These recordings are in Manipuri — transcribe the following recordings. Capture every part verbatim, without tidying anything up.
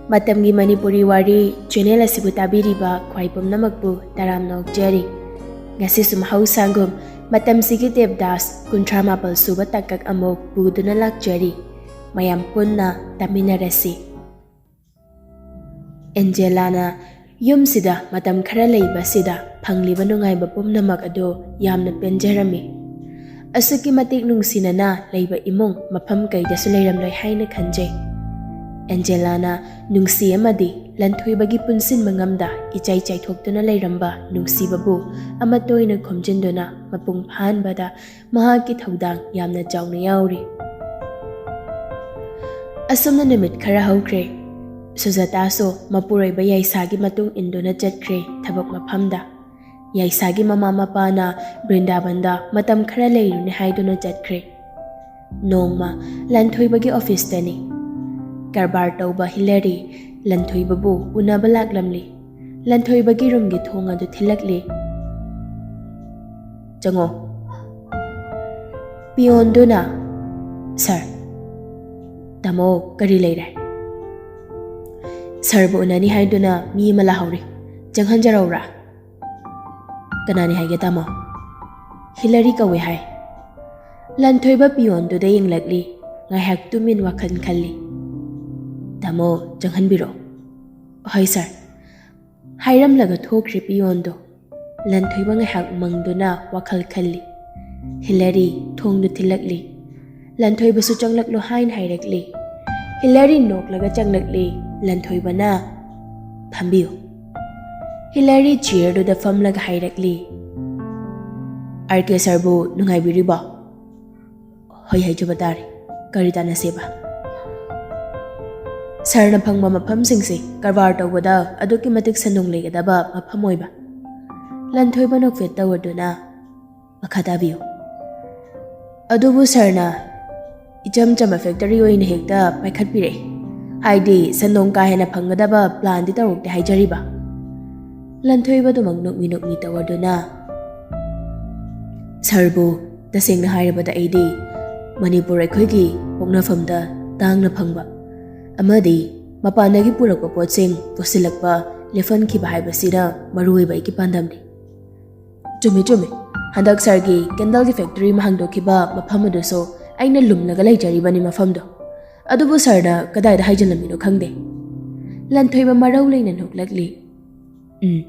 ꯃꯇꯝꯒꯤ ꯃꯅꯤꯄꯨꯔꯤ ꯋꯥꯔꯤ ꯆꯦꯅꯦꯜ ꯑꯁꯤꯕꯨ ꯇꯥꯕꯤꯔꯤꯕ ꯈ꯭ꯋꯥꯏ ꯄꯨꯝꯅꯃꯛꯄꯨ ꯇꯔꯥꯝꯅ ꯑꯣꯛꯆꯔꯤ꯫ ꯉꯁꯤꯁꯨ ꯃꯍꯧꯁꯥꯒꯨꯝ ꯃꯇꯝꯁꯤꯒꯤ ꯗꯦꯕꯗꯥꯁ ꯀꯨꯟꯊ꯭ꯔꯥ ꯃꯥꯄꯜ ꯁꯨꯕ ꯇꯥꯡꯀꯛ ꯑꯃꯨꯛ ꯄꯨꯗꯨꯅ ꯂꯥꯛꯆꯔꯤ꯫ ꯃꯌꯥꯝ ꯄꯨꯟꯅ ꯇꯥꯃꯤꯟꯅꯔꯁꯤ꯫ ꯑꯦꯟꯖꯦꯂꯥꯅ ꯌꯨꯝꯁꯤꯗ ꯃꯇꯝ ꯈꯔ ꯂꯩꯕꯁꯤꯗ ꯐꯪꯂꯤꯕ ꯅꯨꯡꯉꯥꯏꯕ ꯄꯨꯝꯅꯃꯛ ꯑꯗꯨ ꯌꯥꯝꯅ ꯄꯦꯟꯖꯔꯝꯃꯤ꯫ ꯑꯁꯨꯛꯀꯤ ꯃꯇꯤꯛ ꯅꯨꯡꯁꯤꯅꯅ ꯂꯩꯕ ꯏꯃꯨꯡ ꯃꯐꯝ ꯀꯩꯗꯁꯨ ꯂꯩꯔꯝꯂꯣꯏ ꯍꯥꯏꯅ ꯈꯟꯖꯩ꯫ ꯑꯦꯟꯖꯦꯂꯥꯅ ꯅꯨꯡꯁꯤ ꯑꯃꯗꯤ ꯂꯟꯊꯣꯏꯕꯒꯤ ꯄꯨꯟꯁꯤꯟꯕ ꯉꯝꯗ ꯏꯆꯥꯏ ꯆꯥꯏꯊꯣꯛꯇꯨꯅ ꯂꯩꯔꯝꯕ ꯅꯨꯡꯁꯤꯕꯕꯨ ꯑꯃꯠꯇ ꯑꯣꯏꯅ ꯈꯣꯝꯖꯤꯟꯗꯨꯅ ꯃꯄꯨꯡ ꯐꯥꯍꯟꯕꯗ ꯃꯍꯥꯛꯀꯤ ꯊꯧꯗꯥꯡ ꯌꯥꯝꯅ ꯆꯥꯎꯅ ꯌꯥꯎꯔꯤ꯫ ꯑꯁꯨꯝꯅ ꯅꯨꯃꯤꯠ ꯈꯔ ꯍꯧꯈ꯭ꯔꯦ꯫ ꯁꯨꯖꯥꯇꯥꯁꯨ ꯃꯄꯨꯔꯣꯏꯕ ꯌꯥꯏꯁꯥꯒꯤ ꯃꯇꯨꯡ ꯏꯟꯗꯨꯅ ꯆꯠꯈ꯭ꯔꯦ ꯊꯕꯛ ꯃꯐꯝꯗ꯫ ꯌꯥꯏꯁꯥꯒꯤ ꯃꯃꯥ ꯃꯄꯥꯅ ꯕ꯭ꯔꯤꯟꯗꯥꯕꯟꯗ ꯃꯇꯝ ꯈꯔ ꯂꯩꯔꯨꯅꯦ ꯍꯥꯏꯗꯨꯅ ꯆꯠꯈ꯭ꯔꯦ꯫ ꯅꯣꯡꯃ ꯂꯟꯊꯣꯏꯕꯒꯤ ꯑꯣꯐꯤꯁꯇꯅꯤ꯫ ꯀꯔꯕꯥꯔ ꯇꯧꯕ ꯍꯤꯂꯥꯔꯤ ꯂꯟꯊꯣꯏꯕꯕꯨ ꯎꯅꯕ ꯂꯥꯛꯂꯝꯂꯤ꯫ ꯂꯟꯊꯣꯏꯕꯒꯤ ꯔꯨꯝꯒꯤ ꯊꯣꯡ ꯑꯗꯨ ꯊꯤꯜꯂꯛꯂꯤ꯫ "ꯆꯪꯉꯣ꯫" ꯄꯤꯌꯣꯟꯗꯨꯅ, "ꯁꯥꯔ꯫" "ꯇꯥꯃꯣ, ꯀꯔꯤ ꯂꯩꯔꯦ?" "ꯁꯥꯔꯕꯨ ꯎꯅꯅꯤ ꯍꯥꯏꯗꯨꯅ ꯃꯤ ꯑꯃ ꯂꯥꯛꯍꯧꯔꯤ꯫ ꯆꯪꯍꯟꯖꯔꯧꯔꯥ?" "ꯀꯅꯥꯅꯤ ꯍꯥꯏꯒꯦ, ꯇꯥꯃꯣ?" "ꯍꯤꯂꯥꯔꯤ ꯀꯧꯏ ꯍꯥꯏ꯫" ꯂꯟꯊꯣꯏꯕ ꯄꯤꯌꯣꯟꯗꯨꯗ ꯌꯦꯡꯂꯛꯂꯤ꯫ ꯉꯥꯏꯍꯥꯛ ꯇꯨꯃꯤꯟ ꯋꯥꯈꯜ ꯈꯜꯂꯤ꯫ "ꯇꯥꯃꯣ, ꯆꯪꯍꯟꯕꯤꯔꯣ꯫" "ꯍꯣꯏ, ꯁꯥꯔ꯫" ꯍꯥꯏꯔꯝꯂꯒ ꯊꯣꯛꯈ꯭ꯔꯦ ꯄꯤꯌꯣꯟꯗꯣ꯫ ꯂꯟꯊꯣꯏꯕ ꯉꯥꯏꯍꯥꯛ ꯃꯪꯗꯨꯅ ꯋꯥꯈꯜ ꯈꯜꯂꯤ꯫ ꯍꯤꯂꯥꯔꯤ ꯊꯣꯡꯗꯨ ꯊꯤꯜꯂꯛꯂꯤ꯫ ꯂꯟꯊꯣꯏꯕꯁꯨ ꯆꯪꯂꯛꯂꯣ ꯍꯥꯏꯅ ꯍꯥꯏꯔꯛꯂꯤ꯫ ꯍꯤꯂꯥꯔꯤ ꯅꯣꯛꯂꯒ ꯆꯪꯂꯛꯂꯤ꯫ ꯂꯟꯊꯣꯏꯕꯅ, "ꯐꯝꯕꯤꯌꯨ꯫" ꯍꯤꯂꯥꯔꯤ ꯆꯤꯌꯔꯗꯨꯗ ꯐꯝꯂꯒ ꯍꯥꯏꯔꯛꯂꯤ, "ꯑꯥꯔ ꯀꯦ ꯁꯥꯔꯕꯨ ꯅꯨꯡꯉꯥꯏꯕꯤꯔꯤꯕꯣ?" "ꯍꯣꯏ ꯍꯥꯏꯖꯕ ꯇꯥꯔꯦ꯫ ꯀꯔꯤ ꯇꯥꯟꯅꯁꯦꯕ?" "ꯁꯥꯔꯅ ꯐꯪꯕ ꯃꯐꯝꯁꯤꯡꯁꯦ ꯀꯔꯕꯥꯔ ꯇꯧꯕꯗ ꯑꯗꯨꯛꯀꯤ ꯃꯇꯤꯛ ꯁꯦꯟꯗꯣꯡ ꯂꯩꯒꯗꯕ ꯃꯐꯝ ꯑꯣꯏꯕ꯫" ꯂꯟꯊꯣꯏꯕ ꯅꯣꯛꯐꯦꯠ ꯇꯧꯔꯗꯨꯅ, "ꯃꯈꯥ ꯇꯥꯕꯤꯌꯨ꯫" "ꯑꯗꯨꯕꯨ ꯁꯥꯔꯅ ꯏꯆꯝ ꯆꯝꯕ ꯐꯦꯛꯇꯔꯤ ꯑꯣꯏꯅ ꯍꯦꯛꯇ ꯄꯥꯏꯈꯠꯄꯤꯔꯛꯏ꯫ ꯍꯥꯏꯗꯤ ꯁꯦꯟꯗꯣꯡ ꯀꯥ ꯍꯦꯟꯅ ꯐꯪꯒꯗꯕ ꯄ꯭ꯂꯥꯟꯗꯤ ꯇꯧꯔꯛꯇꯦ ꯍꯥꯏꯖꯔꯤꯕ꯫" ꯂꯟꯊꯣꯏꯕꯗꯨꯃꯛ ꯅꯣꯛꯃꯤ ꯅꯣꯛꯃꯤ ꯇꯧꯔꯗꯨꯅ, "ꯁꯥꯔꯕꯨ ꯇꯁꯦꯡꯅ ꯍꯥꯏꯔꯕꯗ ꯑꯩꯗꯤ ꯃꯅꯤꯄꯨꯔ ꯑꯩꯈꯣꯏꯒꯤ ꯄꯣꯛꯅꯐꯝꯗ ꯇꯥꯡꯅ ꯐꯪꯕ ꯑꯃꯗꯤ ꯃꯄꯥꯟꯗꯒꯤ ꯄꯨꯔꯛꯄ ꯄꯣꯠꯁꯤꯡ ꯄꯨꯁꯤꯜꯂꯛꯄ ꯂꯦꯞꯍꯟꯈꯤꯕ ꯍꯥꯏꯕꯁꯤꯅ ꯃꯔꯨꯑꯣꯏꯕ ꯑꯩꯒꯤ ꯄꯥꯟꯗꯝꯅꯤ꯫ ꯆꯨꯝꯃꯤ, ꯆꯨꯝꯃꯤ꯫ ꯍꯟꯗꯛ ꯁꯥꯔꯒꯤ ꯀꯦꯟꯗꯜꯒꯤ ꯐꯦꯛꯇꯔꯤ ꯑꯃ ꯍꯥꯡꯗꯣꯛꯈꯤꯕ ꯃꯐꯝ ꯑꯗꯨꯁꯨ ꯑꯩꯅ ꯂꯨꯝꯂꯒ ꯂꯩꯖꯔꯤꯕꯅꯤ ꯃꯐꯝꯗꯣ꯫ ꯑꯗꯨꯕꯨ ꯁꯥꯔꯅ ꯀꯗꯥꯏꯗ ꯍꯥꯏꯖꯤꯜꯂꯝꯃꯤꯅꯣ ꯈꯪꯗꯦ꯫ ꯂꯟꯊꯣꯏꯕ ꯃꯔꯧ ꯂꯩꯅ ꯅꯣꯛꯂꯛꯂꯤ꯫ ꯎꯝ,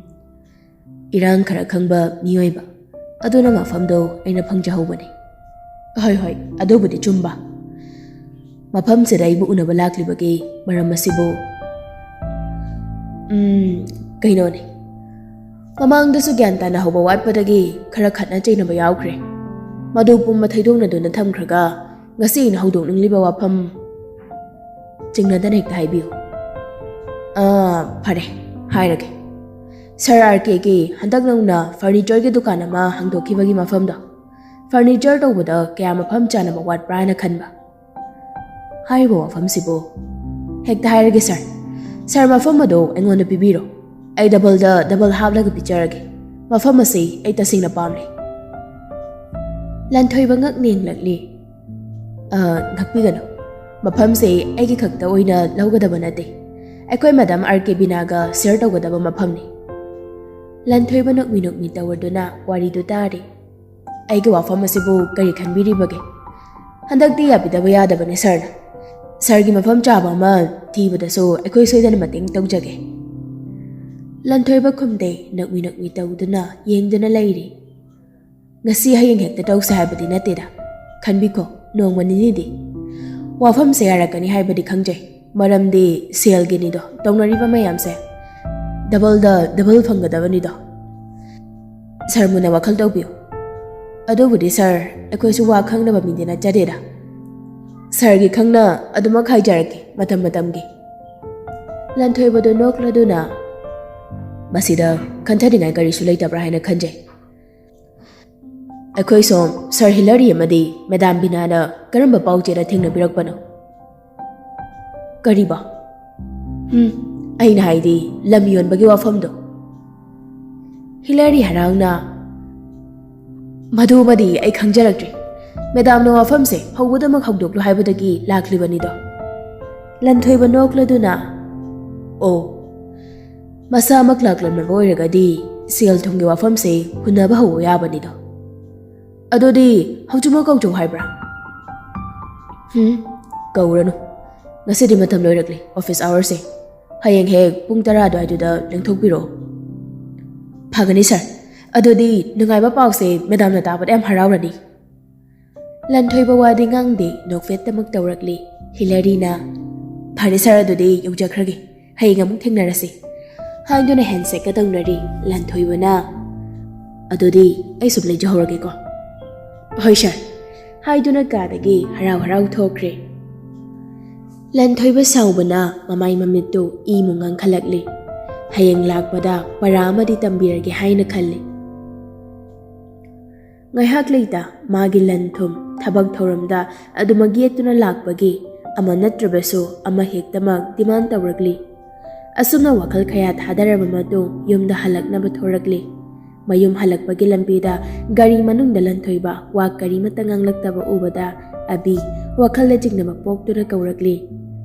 ꯏꯔꯥꯡ ꯈꯔ ꯈꯪꯕ ꯃꯤꯑꯣꯏꯕ ꯑꯗꯨꯅ ꯃꯐꯝꯗꯣ ꯑꯩꯅ ꯐꯪꯖꯍꯧꯕꯅꯤ꯫ ꯍꯣꯏ, ꯍꯣꯏ, ꯑꯗꯨꯕꯨꯗꯤ ꯆꯨꯝꯕ꯫ ꯃꯐꯝꯁꯤꯗ ꯑꯩꯕꯨ ꯎꯅꯕ ꯂꯥꯛꯂꯤꯕꯒꯤ ꯃꯔꯝ ꯑꯁꯤꯕꯨ, ꯎꯝ, ꯀꯩꯅꯣꯅꯦ꯫ ꯃꯃꯥꯡꯗꯁꯨ ꯒ꯭ꯌꯥꯟ ꯇꯥꯅ ꯍꯧꯕ ꯋꯥꯠꯄꯗꯒꯤ ꯈꯔ ꯈꯠꯅ ꯆꯩꯅꯕ ꯌꯥꯎꯈ꯭ꯔꯦ꯫ ꯃꯗꯨ ꯄꯨꯝꯕ ꯊꯩꯗꯣꯛꯅꯗꯨꯅ ꯊꯝꯈ꯭ꯔꯒ, ꯉꯁꯤ ꯑꯩꯅ ꯍꯧꯗꯣꯛꯅꯤꯡꯂꯤꯕ ꯋꯥꯐꯝ ꯆꯤꯡꯅꯗꯅ ꯍꯦꯛꯇ ꯍꯥꯏꯕꯤꯌꯨ꯫ ꯑꯥ, ꯐꯔꯦ, ꯍꯥꯏꯔꯒꯦ꯫ ꯁꯥꯔ ꯑꯥꯔ ꯀꯦꯒꯤ ꯍꯟꯗꯛ ꯅꯧꯅ ꯐꯔꯅꯤꯆꯔꯒꯤ ꯗꯨꯀꯥꯟ ꯑꯃ ꯍꯥꯡꯗꯣꯛꯈꯤꯕꯒꯤ ꯃꯐꯝꯗꯣ, ꯐꯔꯅꯤꯆꯔ ꯇꯧꯕꯗ ꯀꯌꯥ ꯃꯐꯝ ꯆꯥꯅꯕ ꯋꯥꯠꯄ꯭ꯔꯥ ꯍꯥꯏꯅ ꯈꯟꯕ꯫ ꯍꯥꯏꯔꯤꯕ ꯋꯥꯐꯝꯁꯤꯕꯨ ꯍꯦꯛꯇ ꯍꯥꯏꯔꯒꯦ ꯁꯥꯔ꯫ ꯁꯥꯔ, ꯃꯐꯝ ꯑꯗꯣ ꯑꯩꯉꯣꯟꯗ ꯄꯤꯕꯤꯔꯣ꯫ ꯑꯩ ꯗꯕꯜꯗ ꯗꯕꯜ ꯍꯥꯞꯂꯒ ꯄꯤꯖꯔꯒꯦ꯫ ꯃꯐꯝ ꯑꯁꯤ ꯑꯩ ꯇꯁꯦꯡꯅ ꯄꯥꯝꯂꯦ꯫ ꯂꯟꯊꯣꯏꯕ ꯉꯛꯅ ꯌꯦꯡꯂꯛꯂꯤ꯫ ꯑ, ꯉꯛꯄꯤꯒꯅꯨ꯫ ꯃꯐꯝꯁꯦ ꯑꯩꯒꯤ ꯈꯛꯇ ꯑꯣꯏꯅ ꯂꯧꯒꯗꯕ ꯅꯠꯇꯦ꯫ ꯑꯩꯈꯣꯏ ꯃꯦꯗꯥꯝ ꯑꯥꯔ ꯀꯦ ꯕꯤꯅꯥꯒ ꯁꯤꯌꯔ ꯇꯧꯒꯗꯕ ꯃꯐꯝꯅꯤ꯫ ꯂꯟꯊꯣꯏꯕ ꯅꯣꯛꯃꯤ ꯅꯣꯛꯃꯤ ꯇꯧꯔꯗꯨꯅ ꯋꯥꯔꯤꯗꯨ ꯇꯥꯔꯤ꯫ ꯑꯩꯒꯤ ꯋꯥꯐꯝ ꯑꯁꯤꯕꯨ ꯀꯔꯤ ꯈꯟꯕꯤꯔꯤꯕꯒꯦ? ꯍꯟꯗꯛꯇꯤ ꯌꯥꯕꯤꯗꯕ ꯌꯥꯗꯕꯅꯤ ꯁꯥꯔꯅ꯫ ꯁꯥꯔꯒꯤ ꯃꯐꯝ ꯆꯥꯕ ꯑꯃ ꯊꯤꯕꯗꯁꯨ ꯑꯩꯈꯣꯏ ꯁꯣꯏꯗꯅ ꯃꯇꯦꯡ ꯇꯧꯖꯒꯦ꯫ ꯂꯟꯊꯣꯏꯕ ꯈꯨꯝꯗꯦ, ꯅꯣꯛꯃꯤ ꯅꯣꯛꯃꯤ ꯇꯧꯗꯨꯅ ꯌꯦꯡꯗꯨꯅ ꯂꯩꯔꯤ꯫ ꯉꯁꯤ ꯍꯌꯦꯡ ꯍꯦꯛꯇ ꯇꯧꯁꯦ ꯍꯥꯏꯕꯗꯤ ꯅꯠꯇꯦꯗ꯫ ꯈꯟꯕꯤꯈꯣ, ꯅꯣꯡꯃ ꯅꯤꯅꯤꯗꯤ꯫ ꯋꯥꯐꯝꯁꯦ ꯌꯥꯔꯛꯀꯅꯤ ꯍꯥꯏꯕꯗꯤ ꯈꯪꯖꯩ, ꯃꯔꯝꯗꯤ ꯁꯦꯜꯒꯤꯅꯤꯗꯣ ꯇꯧꯅꯔꯤꯕ ꯃꯌꯥꯝꯁꯦ꯫ ꯗꯕꯜꯗ ꯗꯕꯜ ꯐꯪꯒꯗꯕꯅꯤꯗꯣ꯫ ꯁꯥꯔ ꯃꯨꯟꯅ ꯋꯥꯈꯜ ꯇꯧꯕꯤꯌꯨ꯫ ꯑꯗꯨꯕꯨꯗꯤ ꯁꯥꯔ, ꯑꯩꯈꯣꯏꯁꯨ ꯋꯥ ꯈꯪꯅꯕ ꯃꯤꯗꯤ ꯅꯠꯆꯗꯦꯗ꯫ ꯁꯥꯔꯒꯤ ꯈꯪꯅ ꯑꯗꯨꯃꯛ ꯍꯥꯏꯖꯔꯛꯀꯦ, ꯃꯇꯝ ꯃꯇꯝꯒꯤ꯫ ꯂꯟꯊꯣꯏꯕꯗꯨ ꯅꯣꯛꯂꯗꯨꯅ, "ꯃꯁꯤꯗ ꯈꯟꯊꯅꯤꯡꯉꯥꯏ ꯀꯔꯤꯁꯨ ꯂꯩꯇꯕ꯭ꯔꯥ ꯍꯥꯏꯅ ꯈꯟꯖꯩ꯫ ꯑꯩꯈꯣꯏ ꯁꯣꯝ ꯁꯥꯔ ꯍꯤꯂꯥꯔꯤ ꯑꯃꯗꯤ ꯃꯦꯗꯥꯝ ꯕꯤꯅꯥꯅ ꯀꯔꯝꯕ ꯄꯥꯎ ꯆꯦꯗ ꯊꯦꯡꯅꯕꯤꯔꯛꯄꯅꯣ?" "ꯀꯔꯤꯕ?" "ꯎꯝ, ꯑꯩꯅ ꯍꯥꯏꯗꯤ ꯂꯝ ꯌꯣꯟꯕꯒꯤ ꯋꯥꯐꯝꯗꯣ꯫" ꯍꯤꯂꯥꯔꯤ ꯍꯔꯥꯎꯅ, "ꯃꯗꯨꯃꯗꯤ ꯑꯩ ꯈꯪꯖꯔꯛꯇ꯭ꯔꯦ꯫ ꯃꯦꯗꯥꯝꯅ ꯋꯥꯐꯝꯁꯦ ꯍꯧꯕꯗꯃꯛ ꯍꯧꯗꯣꯛꯂꯨ ꯍꯥꯏꯕꯗꯒꯤ ꯂꯥꯛꯂꯤꯕꯅꯤꯗꯣ꯫ ꯂꯟꯊꯣꯏꯕ ꯅꯣꯛꯂꯗꯨꯅ, "ꯑꯣ, ꯃꯁꯥꯃꯛ ꯂꯥꯛꯂꯝꯂꯕ ꯑꯣꯏꯔꯒꯗꯤ ꯁꯦꯜ ꯊꯨꯝꯒꯤ ꯋꯥꯐꯝꯁꯦ ꯍꯨꯟꯅꯕ ꯍꯧꯕ ꯌꯥꯕꯅꯤꯗꯣ꯫ ꯑꯗꯨꯗꯤ ꯍꯧꯖꯤꯛꯃꯛ ꯀꯧꯖꯧ ꯍꯥꯏꯕ꯭ꯔꯥ?" "ꯍꯨꯝ, ꯀꯧꯔꯅꯨ꯫ ꯉꯁꯤꯗꯤ ꯃꯇꯝ ꯂꯣꯏꯔꯛꯂꯦ, ꯑꯣꯐꯤꯁ ꯑꯋꯥꯔꯁꯦ꯫ ꯍꯌꯦꯡ ꯍꯦꯛ ꯄꯨꯡ ꯇꯔꯥ ꯑꯗꯨꯋꯥꯏꯗꯨꯗ ꯂꯦꯡꯊꯣꯛꯄꯤꯔꯛꯑꯣ꯫" "ꯐꯒꯅꯤ ꯁꯥꯔ꯫ ꯑꯗꯨꯗꯤ ꯅꯨꯡꯉꯥꯏꯕ ꯄꯥꯎꯁꯦ ꯃꯦꯗꯥꯝꯅ ꯇꯥꯕꯗ ꯌꯥꯝ ꯍꯔꯥꯎꯔꯅꯤ꯫" ꯂꯟꯊꯣꯏꯕ ꯋꯥꯗꯤ ꯉꯥꯡꯗꯦ, ꯅꯣꯛꯐꯦꯠꯇꯃꯛ ꯇꯧꯔꯛꯂꯤ꯫ ꯍꯤꯂꯥꯔꯤꯅ, "ꯐꯔꯦ ꯁꯥꯔ, ꯑꯗꯨꯗꯤ ꯌꯧꯖꯈ꯭ꯔꯒꯦ꯫ ꯍꯌꯦꯡ ꯑꯃꯨꯛ ꯊꯦꯡꯅꯔꯁꯤ," ꯍꯥꯏꯗꯨꯅ ꯍꯦꯟꯁꯦꯛꯀ ꯇꯧꯅꯔꯤ꯫ ꯂꯟꯊꯣꯏꯕꯅ, "ꯑꯗꯨꯗꯤ ꯑꯩ ꯁꯨꯝ ꯂꯩꯖꯍꯧꯔꯒꯦꯀꯣ꯫" "ꯍꯣꯏ ꯁꯥꯔ," ꯍꯥꯏꯗꯨꯅ ꯀꯥꯗꯒꯤ ꯍꯔꯥꯎ ꯍꯔꯥꯎ ꯊꯣꯛꯈ꯭ꯔꯦ꯫ ꯂꯟꯊꯣꯏꯕ ꯁꯥꯎꯕꯅ ꯃꯃꯥꯏ ꯃꯃꯤꯠꯇꯨ ꯏꯃꯨ ꯉꯥꯡꯈꯠꯂꯛꯂꯤ꯫ ꯍꯌꯦꯡ ꯂꯥꯛꯄꯗ ꯄꯔꯥ ꯑꯃꯗꯤ ꯇꯝꯕꯤꯔꯒꯦ ꯍꯥꯏꯅ ꯈꯜꯂꯤ꯫ ꯉꯥꯏꯍꯥꯛ ꯂꯩꯇ ꯃꯥꯒꯤ ꯂꯟ ꯊꯨꯝ, ꯊꯕꯛ ꯊꯧꯔꯝꯗ ꯑꯗꯨꯃꯛ ꯌꯦꯠꯇꯨꯅ ꯂꯥꯛꯄꯒꯤ ꯑꯃ ꯅꯠꯇ꯭ꯔꯕꯁꯨ ꯑꯃ ꯍꯦꯛꯇꯃꯛ ꯗꯤꯃꯥꯟ ꯇꯧꯔꯛꯂꯤ꯫ ꯑꯁꯨꯝꯅ ꯋꯥꯈꯜ ꯀꯌꯥ ꯊꯥꯗꯔꯕ ꯃꯇꯨꯡ ꯌꯨꯝꯗ ꯍꯜꯂꯛꯅꯕ ꯊꯣꯔꯛꯂꯤ꯫ ꯃꯌꯨꯝ ꯍꯜꯂꯛꯄꯒꯤ ꯂꯝꯕꯤꯗ ꯒꯥꯔꯤ ꯃꯅꯨꯡꯗ ꯂꯟꯊꯣꯏꯕ ꯋꯥ ꯀꯔꯤꯃꯠꯇ ꯉꯥꯡꯂꯛꯇꯕ ꯎꯕꯗ ꯑꯕꯤ ꯋꯥꯈꯜꯗ ꯆꯤꯡꯅꯕ ꯄꯣꯛꯇꯨꯅ ꯀꯧꯔꯛꯂꯤ,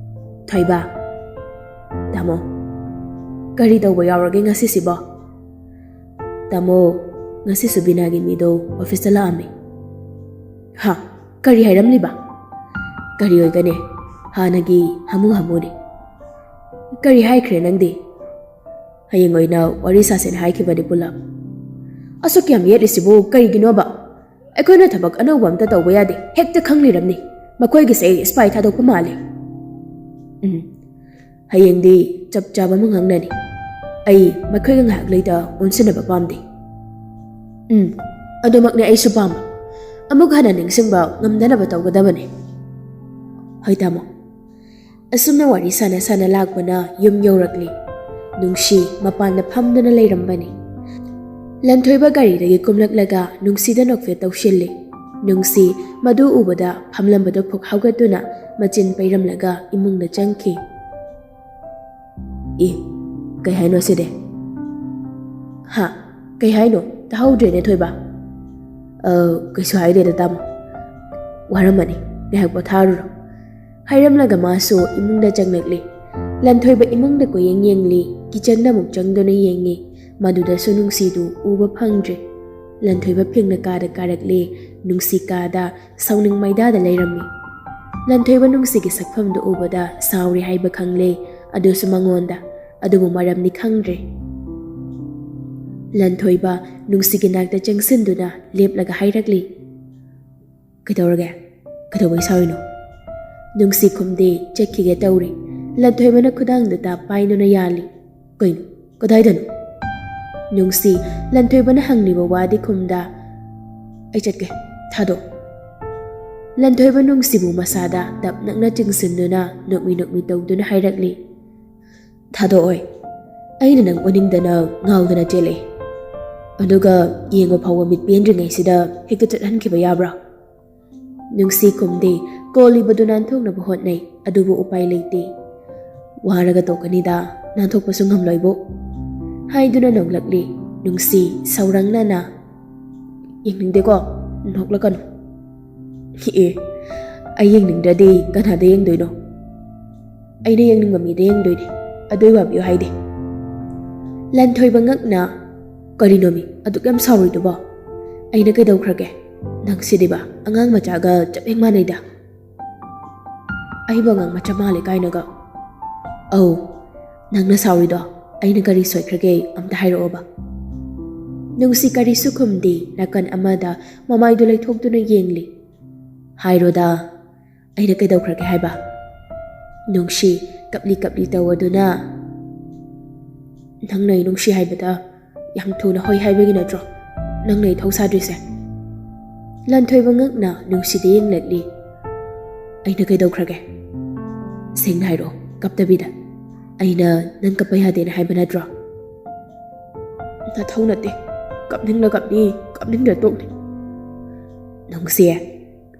"ꯊꯣꯏꯕ꯫" "ꯇꯥꯃꯣ, ꯀꯔꯤ ꯇꯧꯕ ꯌꯥꯎꯔꯒꯦ ꯉꯁꯤꯁꯤꯕꯣ?" "ꯇꯥꯃꯣ, ꯉꯁꯤꯁꯨ ꯕꯤꯅꯥꯒꯤ ꯃꯤꯗꯣ ꯑꯣꯐꯤꯁꯇ ꯂꯥꯛꯑꯝꯃꯦ꯫" "ꯍꯥ? ꯀꯔꯤ ꯍꯥꯏꯔꯝꯂꯤꯕ?" "ꯀꯔꯤ ꯑꯣꯏꯒꯅꯤ, ꯍꯥꯟꯅꯒꯤ ꯍꯥꯃꯨ ꯍꯥꯃꯨꯅꯤ꯫" "ꯀꯔꯤ ꯍꯥꯏꯈ꯭ꯔꯦ ꯅꯪꯗꯤ?" "ꯍꯌꯦꯡ ꯑꯣꯏꯅ ꯋꯥꯔꯤ ꯁꯥꯁꯦꯅ ꯍꯥꯏꯈꯤꯕꯅꯤ ꯄꯨꯂꯞ꯫" "ꯑꯁꯨꯛ ꯌꯥꯝ ꯌꯦꯠꯂꯤꯁꯤꯕꯨ ꯀꯔꯤꯒꯤꯅꯣꯕ? ꯑꯩꯈꯣꯏꯅ ꯊꯕꯛ ꯑꯅꯧꯕ ꯑꯝꯇ ꯇꯧꯕ ꯌꯥꯗꯦ, ꯍꯦꯛꯇ ꯈꯪꯂꯤꯔꯝꯅꯤ꯫ ꯃꯈꯣꯏꯒꯤꯁꯦ ꯁ꯭ꯄꯥꯏ ꯊꯥꯗꯣꯛꯄ ꯃꯥꯜꯂꯦ꯫" "ꯎꯝ, ꯍꯌꯦꯡꯗꯤ ꯆꯞ ꯆꯥꯕ ꯑꯃ ꯉꯥꯡꯅꯅꯤ꯫ ꯑꯩ ꯃꯈꯣꯏꯒ ꯉꯥꯏꯍꯥꯛ ꯂꯩꯇ ꯑꯣꯟꯁꯤꯟꯅꯕ ꯄꯥꯝꯗꯦ꯫" "ꯎꯝ, ꯑꯗꯨꯃꯛꯅꯦ ꯑꯩꯁꯨ ꯄꯥꯝꯕ꯫ ꯑꯃꯨꯛ ꯍꯟꯅ ꯅꯤꯡꯁꯤꯡꯕ ꯉꯝꯗꯅꯕ ꯇꯧꯒꯗꯕꯅꯤ꯫" "ꯍꯣꯏ ꯇꯥꯃꯣ꯫" ꯑꯁꯨꯝꯅ ꯋꯥꯔꯤ ꯁꯥꯟꯅ ꯁꯥꯟꯅ ꯂꯥꯛꯄꯅ ꯌꯨꯝ ꯌꯧꯔꯛꯂꯤ꯫ ꯅꯨꯡꯁꯤ ꯃꯄꯥꯟꯗ ꯐꯝꯗꯨꯅ ꯂꯩꯔꯝꯕꯅꯤ꯫ ꯂꯟꯊꯣꯏꯕ ꯒꯥꯔꯤꯗꯒꯤ ꯀꯨꯝꯂꯛꯂꯒ ꯅꯨꯡꯁꯤꯗ ꯅꯣꯛꯐꯦꯠ ꯇꯧꯁꯤꯜꯂꯤ꯫ ꯅꯨꯡꯁꯤ ꯃꯗꯨ ꯎꯕꯗ ꯐꯝꯂꯝꯕꯗꯨ ꯐꯨꯛ ꯍꯧꯒꯠꯇꯨꯅ ꯃꯆꯤꯟ ꯄꯩꯔꯝꯂꯒ ꯏꯃꯨꯡꯗ ꯆꯪꯈꯤ꯫ "ꯑꯦ, ꯀꯩ ꯍꯥꯏꯅꯣ ꯁꯤꯗꯤ?" "ꯍꯥ? ꯀꯩ ꯍꯥꯏꯅꯣ? ꯇꯥꯍꯧꯗ꯭ꯔꯦꯅꯦ ꯊꯣꯏꯕ꯫" "ꯑ, ꯀꯩꯁꯨ ꯍꯥꯏꯗꯦꯗ ꯇꯥꯃꯣ꯫ ꯋꯥꯔꯝꯃꯅꯤ, ꯉꯥꯏꯍꯥꯛ ꯄꯣꯊꯥꯔꯨꯔꯣ꯫" ꯍꯥꯏꯔꯝꯂꯒ ꯃꯥꯁꯨ ꯏꯃꯨꯡꯗ ꯆꯪꯂꯛꯂꯤ꯫ ꯂꯟꯊꯣꯏꯕ ꯏꯃꯨꯡꯗ ꯀꯣꯏꯌꯦꯡ ꯌꯦꯡꯂꯤ, ꯀꯤꯆꯟꯗ ꯑꯃꯨꯛ ꯆꯪꯗꯨꯅ ꯌꯦꯡꯉꯤ꯫ ꯃꯗꯨꯗꯁꯨ ꯅꯨꯡꯁꯤꯗꯨ ꯎꯕ ꯐꯪꯗ꯭ꯔꯦ꯫ ꯂꯟꯊꯣꯏꯕ ꯐꯦꯡꯅ ꯀꯥꯗ ꯀꯥꯔꯛꯂꯦ꯫ ꯅꯨꯡꯁꯤ ꯀꯥꯗ ꯁꯥꯎꯅꯤꯡ ꯃꯩꯗꯥꯗ ꯂꯩꯔꯝꯃꯤ꯫ ꯂꯟꯊꯣꯏꯕ ꯅꯨꯡꯁꯤꯒꯤ ꯁꯛꯐꯝꯗꯨ ꯎꯕꯗ ꯁꯥꯎꯔꯦ ꯍꯥꯏꯕ ꯈꯪꯂꯦ, ꯑꯗꯨꯁꯨ ꯃꯉꯣꯟꯗ꯫ ꯑꯗꯨꯕꯨ ꯃꯔꯝꯗꯤ ꯈꯪꯗ꯭ꯔꯦ꯫ ꯂꯟꯊꯣꯏꯕ ꯅꯨꯡꯁꯤꯒꯤ ꯅꯥꯛꯇ ꯆꯪꯁꯤꯟꯗꯨꯅ ꯂꯦꯞꯂꯒ ꯍꯥꯏꯔꯛꯂꯤ, "ꯀꯩꯗꯧꯔꯒꯦ? ꯀꯩꯗꯧꯕꯩ ꯁꯥꯎꯔꯤꯅꯣ?" ꯅꯨꯡꯁꯤ ꯈꯨꯝꯗꯦ, ꯆꯠꯈꯤꯒꯦ ꯇꯧꯔꯤ꯫ ꯂꯟꯊꯣꯏꯕꯅ ꯈꯨꯗꯥꯡꯗꯨꯗ ꯄꯥꯏꯗꯨꯅ ꯌꯥꯜꯂꯤ꯫ "ꯀꯩꯅꯣ? ꯀꯗꯥꯏꯗꯅꯣ?" ꯅꯨꯡꯁꯤ ꯂꯟꯊꯣꯏꯕꯅ ꯍꯪꯂꯤꯕ ꯋꯥꯗꯤ ꯈꯨꯝꯗ, "ꯑꯩ ꯆꯠꯀꯦ, ꯊꯥꯗꯣꯛ"꯫ ꯂꯟꯊꯣꯏꯕ ꯅꯨꯡꯁꯤꯕꯨ ꯃꯁꯥꯗ ꯇꯞ ꯅꯛꯅ ꯆꯤꯡꯁꯤꯟꯗꯨꯅ ꯅꯣꯛꯃꯤ ꯅꯣꯛꯃꯤ ꯇꯧꯗꯨꯅ ꯍꯥꯏꯔꯛꯂꯤ, "ꯊꯥꯗꯣꯛꯑꯣꯏ꯫ ꯑꯩꯅ ꯅꯪ ꯑꯣꯅꯤꯡꯗꯅ ꯉꯥꯎꯗꯅ ꯆꯦꯜꯂꯛꯑꯦ꯫ ꯑꯗꯨꯒ ꯌꯦꯡꯕ ꯐꯥꯎꯕ ꯃꯤꯠ ꯄꯦꯟꯗ꯭ꯔꯤꯉꯩꯁꯤꯗ ꯍꯦꯛꯇ ꯆꯠꯍꯟꯈꯤꯕ ꯌꯥꯕ꯭ꯔꯥ?" ꯅꯨꯡꯁꯤ ꯈꯨꯝꯗꯦ, ꯀꯣꯜꯂꯤꯕꯗꯨ ꯅꯥꯟꯊꯣꯛꯅꯕ ꯍꯣꯠꯅꯩ, ꯑꯗꯨꯕꯨ ꯎꯄꯥꯏ ꯂꯩꯇꯦ꯫ "ꯋꯥꯔꯒ ꯇꯣꯛꯀꯅꯤꯗ, ꯅꯥꯟꯊꯣꯛꯄꯁꯨ ꯉꯝꯂꯣꯏꯕꯨ" ꯍꯥꯏꯗꯨꯅ ꯅꯣꯛꯂꯛꯂꯤ꯫ ꯅꯨꯡꯁꯤ ꯁꯥꯎꯔꯪꯅꯅ, "ꯌꯦꯡꯅꯤꯡꯗꯦꯀꯣ, ꯅꯣꯛꯂꯛꯀꯅꯨ"꯫ "ꯑꯦ, ꯑꯩ ꯌꯦꯡꯅꯤꯡꯗ꯭ꯔꯗꯤ ꯀꯅꯥꯗ ꯌꯦꯡꯗꯣꯏꯅꯣ? ꯑꯩꯅ ꯌꯦꯡꯅꯤꯡꯕ ꯃꯤꯗ ꯌꯦꯡꯗꯣꯏꯅꯦ, ꯑꯗꯨ ꯑꯩ ꯋꯥꯕꯤꯌꯨ ꯍꯥꯏꯗꯦ"꯫ ꯂꯟꯊꯣꯏꯕ ꯉꯛꯅ, "ꯀꯔꯤꯅꯣꯃꯤ ꯑꯗꯨꯛ ꯌꯥꯝ ꯁꯥꯎꯔꯤꯗꯨꯕꯣ? ꯑꯩꯅ ꯀꯩꯗꯧꯈ꯭ꯔꯒꯦ? ꯅꯪꯁꯤꯗꯤꯕ ꯑꯉꯥꯡ ꯃꯆꯥꯒ ꯆꯞ ꯍꯦꯛ ꯃꯥꯟꯅꯩꯗ"꯫ "ꯑꯩꯕꯨ ꯑꯉꯥꯡ ꯃꯆꯥ ꯃꯥꯜꯂꯦ ꯀꯥꯏꯅꯒ"꯫ "ꯑꯧ, ꯅꯪꯅ ꯁꯥꯎꯔꯤꯗꯣ ꯑꯩꯅ ꯀꯔꯤ ꯁꯣꯏꯈ꯭ꯔꯒꯦ, ꯑꯝꯇ ꯍꯥꯏꯔꯛꯑꯣꯕ"꯫ ꯅꯨꯡꯁꯤ ꯀꯔꯤꯁꯨ ꯈꯨꯝꯗꯦ, ꯅꯥꯀꯟ ꯑꯃꯗ ꯃꯃꯥꯏꯗꯨ ꯂꯩꯊꯣꯛꯇꯨꯅ ꯌꯦꯡꯂꯤ꯫ "ꯍꯥꯏꯔꯣꯗ, ꯑꯩꯅ ꯀꯩꯗꯧꯈ꯭ꯔꯒꯦ ꯍꯥꯏꯕ?" ꯅꯨꯡꯁꯤ ꯀꯞꯂꯤ ꯀꯞꯂꯤ ꯇꯧꯗꯨꯅ, "ꯅꯪꯅ ꯑꯩ ꯅꯨꯡꯁꯤ ꯍꯥꯏꯕꯗ ꯌꯥꯝ ꯊꯨꯅ ꯍꯣꯏ ꯍꯥꯏꯕꯒꯤ ꯅꯠꯇ꯭ꯔꯣ ꯅꯪꯅ ꯑꯩ ꯊꯧ ꯁꯥꯗ꯭ꯔꯤꯁꯦ?" ꯂꯟꯊꯣꯏꯕ ꯉꯛꯅ ꯅꯨꯡꯁꯤꯗ ꯌꯦꯡꯂꯛꯂꯤ꯫ "ꯑꯩꯅ ꯀꯩꯗꯧꯈ꯭ꯔꯒꯦ? ꯁꯦꯡꯅ ꯍꯥꯏꯔꯛꯑꯣ, ꯀꯞꯇꯕꯤꯗ꯫ ꯑꯩꯅ ꯅꯪ ꯀꯞꯄ ꯌꯥꯗꯦꯅ ꯍꯥꯏꯕ ꯅꯠꯇ꯭ꯔꯣ?" "ꯅꯊꯧ ꯅꯠꯇꯦ꯫ ꯀꯞꯅꯤꯡꯂ ꯀꯞꯅꯤ, ꯀꯞꯅꯤꯡꯗ꯭ꯔ ꯇꯣꯛꯅꯤ"꯫ "ꯅꯨꯡꯁꯤ,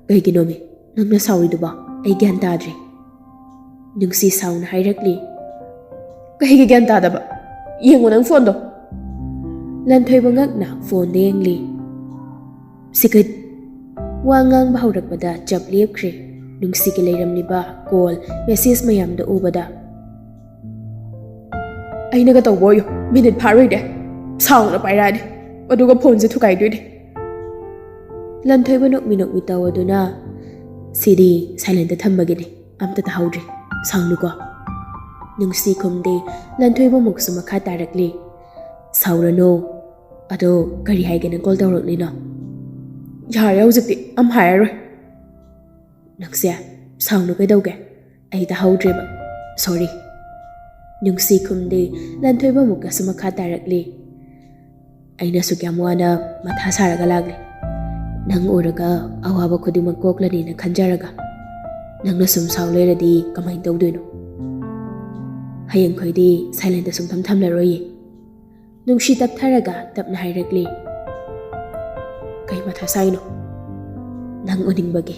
ꯀꯩꯒꯤꯅꯣꯃꯤ ꯅꯪꯅ ꯁꯥꯎꯔꯤꯗꯨꯕꯣ? ꯑꯩ ꯒ꯭ꯌꯥꯟ ꯇꯥꯗ꯭ꯔꯦ"꯫ ꯅꯨꯡꯁꯤ ꯁꯥꯎꯅ ꯍꯥꯏꯔꯛꯂꯤ꯫ "ꯀꯩꯒꯤ ꯒ꯭ꯌꯥꯟ ꯇꯥꯗꯕ? ꯌꯦꯡꯉꯣ ꯅꯪ ꯐꯣꯟꯗꯣ"꯫ ꯂꯟꯊꯣꯏꯕ ꯉꯛꯅ ꯐꯣꯟꯗ ꯌꯦꯡꯂꯤ꯫ "ꯁꯤ ꯀꯩ-" ꯋꯥ ꯉꯥꯡꯕ ꯍꯧꯔꯛꯄꯗ ꯆꯞ ꯂꯦꯞꯈ꯭ꯔꯦ꯫ ꯅꯨꯡꯁꯤꯒꯤ ꯂꯩꯔꯝꯂꯤꯕ ꯀꯣꯜ, ꯃꯦꯁꯦꯖ ꯃꯌꯥꯝꯗꯣ ꯎꯕꯗ꯫ "ꯑꯩꯅꯒ ꯇꯧꯕ ꯑꯣꯏꯌꯨ, ꯃꯤꯅꯤꯠ ꯐꯥꯔꯣꯏꯗꯦ, ꯁꯥꯎꯅ ꯄꯥꯏꯔꯛꯑꯗꯤ, ꯑꯗꯨꯒ ꯐꯣꯟꯁꯦ ꯊꯨꯒꯥꯏꯗꯣꯏꯅꯦ꯫" ꯂꯟꯊꯣꯏꯕ ꯅꯣꯛꯃꯤ ꯅꯣꯛꯃꯤ ꯇꯧ ꯑꯗꯨꯅ, "ꯁꯤꯗꯤ ꯁꯥꯏꯂꯦꯟꯇ ꯊꯝꯕꯒꯤꯅꯤ, ꯑꯝꯇ ꯇꯥꯍꯧꯗ꯭ꯔꯤ, ꯁꯥꯎꯅꯨꯀꯣ꯫" ꯅꯨꯡꯁꯤ ꯈꯨꯝꯗꯦ꯫ ꯂꯟꯊꯣꯏꯕ ꯑꯃꯨꯛꯁꯨ ꯃꯈꯥ ꯇꯥꯔꯛꯂꯤ, "ꯁꯥꯎꯔꯅꯨ꯫ ꯑꯗꯣ ꯀꯔꯤ ꯍꯥꯏꯒꯦꯅ ꯀꯣꯜ ꯇꯧꯔꯛꯂꯤꯅꯣ?" "ꯌꯥꯔꯦ, ꯍꯧꯖꯤꯛꯇꯤ ꯑꯝ ꯍꯥꯏꯔꯔꯣꯏ꯫" "ꯅꯪꯁꯦ ꯁꯥꯎꯅꯨ ꯀꯩꯗꯧꯒꯦ? ꯑꯩ ꯇꯥꯍꯧꯗ꯭ꯔꯦꯕ꯫ ꯁꯣꯔꯤ꯫" ꯅꯨꯡꯁꯤ ꯈꯨꯝꯗꯦ꯫ ꯂꯟꯊꯣꯏꯕ ꯑꯃꯨꯛꯀꯁꯨ ꯃꯈꯥ ꯇꯥꯔꯛꯂꯤ, "ꯑꯩꯅꯁꯨ ꯀꯌꯥꯝ ꯋꯥꯅ ꯃꯊꯥ ꯁꯥꯔꯒ ꯂꯥꯛꯂꯤ꯫ ꯅꯪ ꯎꯔꯒ ꯑꯋꯥꯕ ꯈꯨꯗꯤꯡꯃꯛ ꯀꯣꯛꯂꯅꯤꯅ ꯈꯟꯖꯔꯒ꯫ ꯅꯪꯅ ꯁꯨꯝ ꯁꯥꯎ ꯂꯩꯔꯗꯤ ꯀꯃꯥꯏꯅ ꯇꯧꯗꯣꯏꯅꯣ? ꯍꯌꯦꯡꯈꯣꯏꯗꯤ ꯁꯥꯏꯂꯦꯟꯇ ꯁꯨꯡꯊꯝ ꯊꯝꯂꯔꯣꯏꯌꯦ꯫" ꯅꯨꯡꯁꯤ ꯇꯞꯊꯔꯒ ꯇꯞꯅ ꯍꯥꯏꯔꯛꯂꯤ, "ꯀꯩ ꯃꯊꯥ ꯁꯥꯏꯅꯣ?" "ꯅꯪ ꯎꯅꯤꯡꯕꯒꯤ꯫"